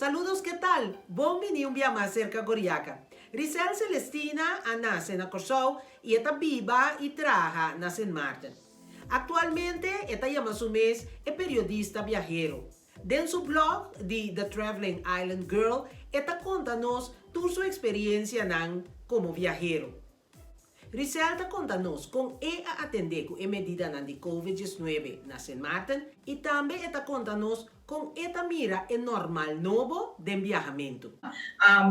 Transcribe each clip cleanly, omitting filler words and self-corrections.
Saludos, ¿qué tal? Bon bini un bia mas serka Goriaka. Risel Celestina a nase na Kòrsou i e ta biba i traha na Sint Maarten. Aktualmente e ta yama su mes e periodista biahero. Den su blog di The Traveling Island Girl e ta konta nos tur su eksperiencianan komo viahero. Risel ta konta nos kon e a atendé ku e medidanan di Covid-19 na Sint Maarten i tambe e ta konta nos kon e ta mira e normal nobo den biahamentu.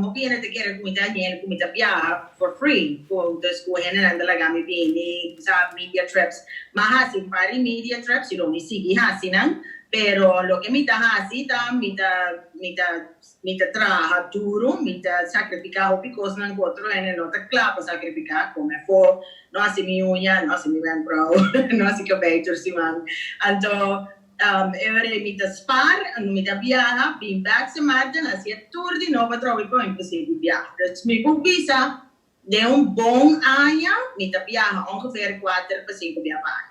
Hopi hende ta kere ku mi ta hende ku mi ta biaha for free, ku dus ku hendenan ta laga mi bini, sa, media trips. M'a hasi un par di media trips i lo mi sigui hasi nan, pero loke mi ta hasi ta mi ta traha duru, mi ta sakrifiká hopi kosnan ku otro hende no ta kla pa sakrifiká, kome afó, no hasi mi uña, no hasi mi wenkbrauw, no hasi kabei tur siman. Anto, e mi ta spar, mi ta biaha, bin bèk Sint Maarten, hasi tur di nobo atrobe pa mi por sigui biaha. Dus mi por bisa, den un bon aña, mi ta biaha ongeveer 4 pa 5 biaha pa aña.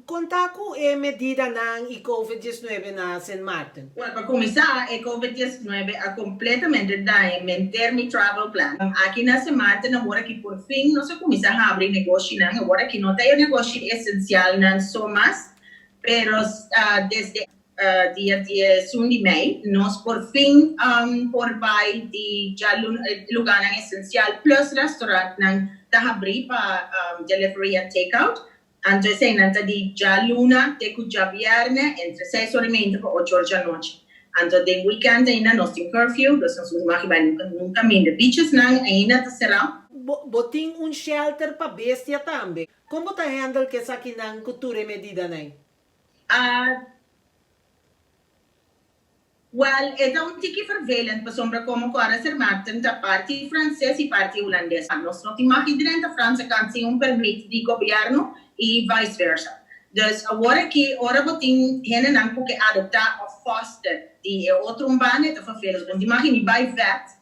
Konta ku e medidanan i Covid-19 na Sint Maarten. Well, pa kuminsá, e COVID-19 a kompletamente daña henter mi travel plan. Aki na Sint Maarten, awor ku por fin nos a kuminsá habri negoshinan, awor aki no tin negoshi esensialnan so mas, pero desde dia 11 di mei, nos por fin por bai di ya lugánan esensial plus restaurantnan ta habri pa delivery and takeout. Anto, nan ta di djaluna te ku djabièrnè entre 6 or i mei pa 8 or di anochi. Anto, den weekend ainda nos tin curfew, dus nos no bai nunka nunka minda. Beachesnan ainda ta será. Bo tin un shelter pa bestia tambe. Kon bo ta handle ku esakinan ku tur e medidanan? Well, e ta un tiki vervelend, pasobra komo ku awor Sint Maarten ta parti franses i parti hulandes. Nos no tin mag drenta Fransia kan sin un pèrmit di gobièrnu i vice versa. Dus awor aki, ora bo tin hendenan ku ke adoptá òf foster di otro un banda, ta vervelend. Bo tin mag bai vet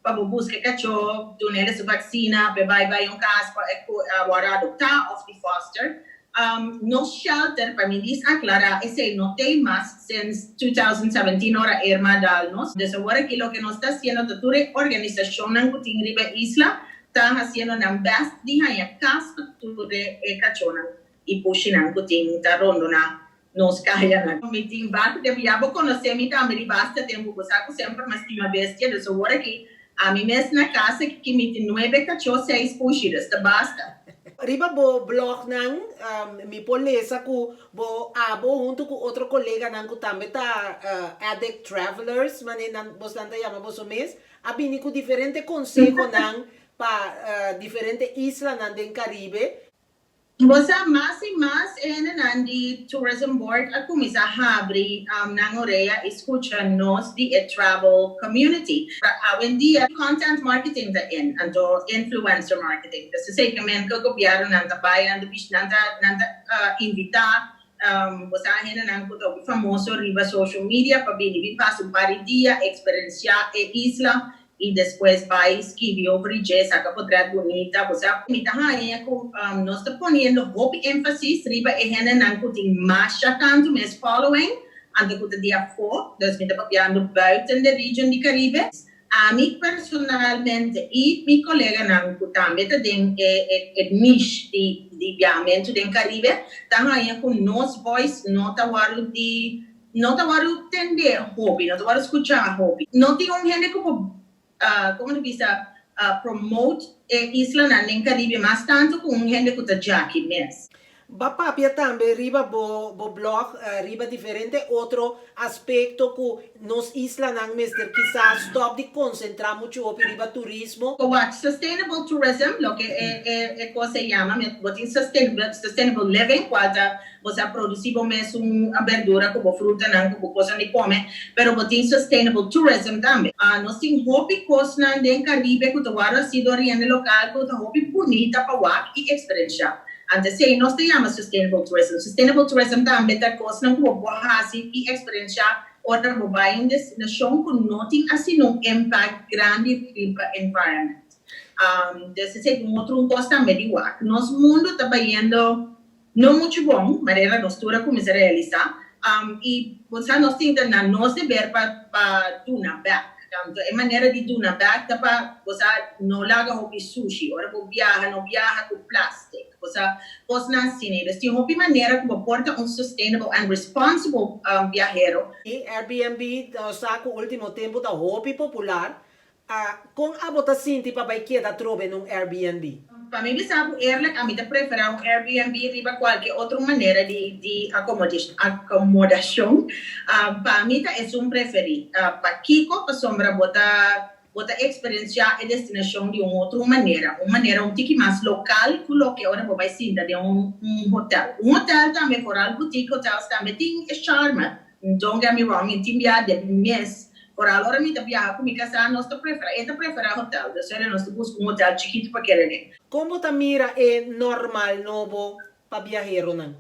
pa bo buska kachó, duna su vaksina, pa bai bai un kas pa awor adoptá òf di foster. Nos shelter, pa mi djis aklará, esei no tin mas since 2017 ora Irma dal nos. Dus awor aki loke nos ta hasiendo, ta tur organisashonnan ku tin riba isla, ta hasiendo nan best di haña kas pa tur e kachónan i pushinan ku tin ta rondoná nos kayanan. Mi tin basta tempu, ya bo konosé mi tambe di basta tempu, bo sa ku semper m'a stima bestia, dus awor aki, ami mes na kas aki mi tin nuebe kachó, seis pushi, dus ta basta. Riba bo blognan, mi por lesa ku bo abo huntu ku otro koleganan ku tambe ta addict travelers, manera nan bosnan ta yama boso mes, a bini ku diferente konsehonan pa diferente islanan den Karibe. Bo sa, mas i mas hendenan di Tourism Board a kuminsá habri nan orea i skucha nos di e travel community. Awendia content marketing ta in, anto influencer marketing. Dus zekermente ku gobièrnunan ta bai, nan ta invitá bo sa, hendenan ku ta famoso riba social media pa bini bin pasa un par di dia, eksperensiá e isla i despues bai skirbi over dje, saka portrèt bunita. Bo sa, mi ta haña ku nos ta poniendo hopi énfasis riba e hendenan ku tin mas tantu mes following, anto ku ta di afó, dus mi ta papiando buiten de region di Caribe. Ami personalmente i mi koleganan ku tambe ta den e niche di biahamentu den Caribe, ta haña ku nos voice no ta wòrdu tende hopi, no ta wòrdu skucha hopi. No tin un hende ku, kon ta bisa, promote e islanan den Caribe mas tantu ku un hende ku ta djaki mes. B'a papia tambe riba bo blog, riba diferente otro aspekto ku nos islanan mester kisas stòp di konsentrá muchu hopi riba turismo. What sustainable tourism, loke e kos ta yama, bo tin sustainable living, kual ta bo ta produsí bo mes un berdura komo frutanan, komo kos di kome, pero bo tin sustainable tourism tambe. Nos tin hopi kosnan den Caribe ku ta wòrdu hasí dor hende lokal ku ta hopi bunita pa wak i eksperensiá. Anto, esei nos ta yama sustainable tourism. Sustainable tourism tambe ta kosnan ku bo hasi i eksperensiá ora bo bai un destinashon ku no tin asina un impact grandi riba environment. Dus esei un otro un kos tambe di wak. Nos mundu ta bayendo no muchu bon, manera nos tur a kuminsá realisá. I bo sa, nos tin na nos deber pa duna back. Anto e manera di duna bek ta pa bo sa no laga hopi sushi. Ora bo biaha no biaha ku plastic. Bo sa kosnan asina. Dus tin hopi manera ku bo por ta un sustainable and responsible biahero. E Airbnb sa ku ultimo tempu ta hopi popular. A Kon abo ta sinti pa bai keda atrobe na un Airbnb? Pa mi bisa bo eerlijk, ami ta prefera un Airbnb riba kualke otro manera di di akomodashon. Pa mi ta esun preferi. Pakiko? Pasobra bo ta bo ta eksperensiá e destinashon di un otro manera, un manera un tiki mas lokal ku loke ora bo bai sinta den un un hotel. Un hotel tambe, foral boutique hotels tambe tin e charme, Don't get me wrong, mi tin biaha den mi mes. Foral ora mi ta biaha ku mi kasá, nos ta preferá, e ta preferá hotel. Dus ora nos ta buska un hotel chikitu pa keda den. Kon bo ta mira e normal nobo pa biaheronan?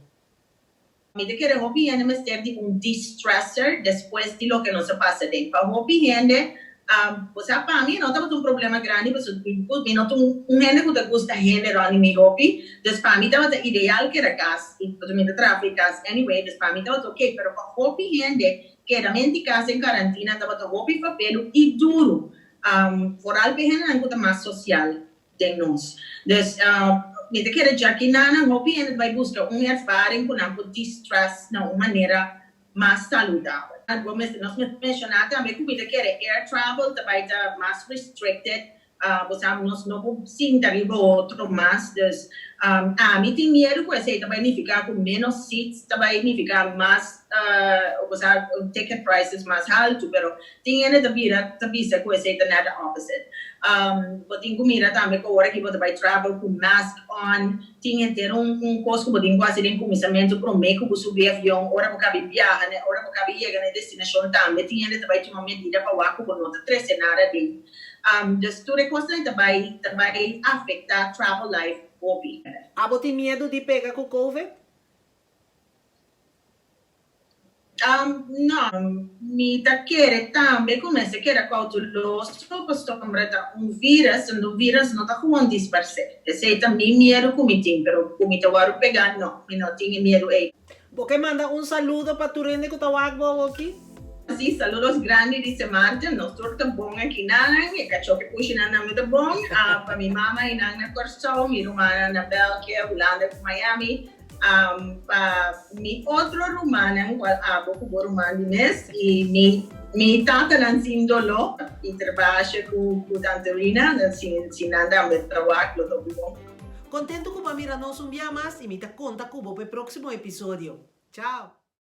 Mi ta kere hopi hende mester di un de-stressor despues di loke nos a pasa den. Pa hopi hende Bo sa, pa mi no tabata un problema grandi pasobra mi no ta un hende ku ta gusta hende rònt di mi hopi. Dus pa mi tabata ideal keda kas i pasobra mi ta traha for di kas anyway, dus pa mi tabata oke. Pero pa hopi hende kedamenti kas den karantina tabata hopi fapelu i duru, foral pa e hendenan ku ta mas sosial den nos. Dus mi ta kere djaki nan hopi hende ta bai buska un ervaring ku nan por de-stress na un manera mas saludabel. Bo mester nos mester menciona tambe cu mi ta kere air travel ta bay ta mas restricted, bo sa nos no por sinta riba otro mas, dus ami tin miedo cu esey ta bay nifica cu menos seats ta bay nifica mas bo sa ticket prices mas halto, pero tin hende ta bira ta bisa cu esey ta net the opposite. Bo tin cu mira tambe cu ora ki bo ta bay travel cu mask on, Tin henter un un kos ku bo tin ku hasi den kuminsamentu promé ku bo subi avion, ora bo kabi biaha na ora bo kabi yega na e destinashon tambe tin hende ta bai tuma medida pa wak ku bo no ta trese nada den. Dus tur e kosnan ta bai ta bai afektá travel life hopi. Abo tin miedu di pega ku covid? No, mi ta kere tambe ku mester keda kouteloso pasobra ta un vírus, en un vírus no ta gewoon disparsé. Esei ta mi miedu ku mi tin, pero ku mi ta wòrdu pegá, no, mi no tin e miedu ei. Bo ke manda un saludo pa tur hende ku ta wak bo awoki? Sí, saludos grandi di Sint Maarten. Nos tur ta bon akinan, e kachó ke pushinan tambe ta bon. Pa mi mama i nan na Kòrsou, mi rumannan na Bèlgia, Hulanda ku Miami. Pa mi otro rumannan cual abo cu bo ruman di mes y mi mi tatanan sin doló y trabasha cu cu tante Rina si si nan tambe ta wak lo ta bon. Contento cu bo a mira nos un bia mas y mi ta conta cu bo pa e proximo episodio. Chao!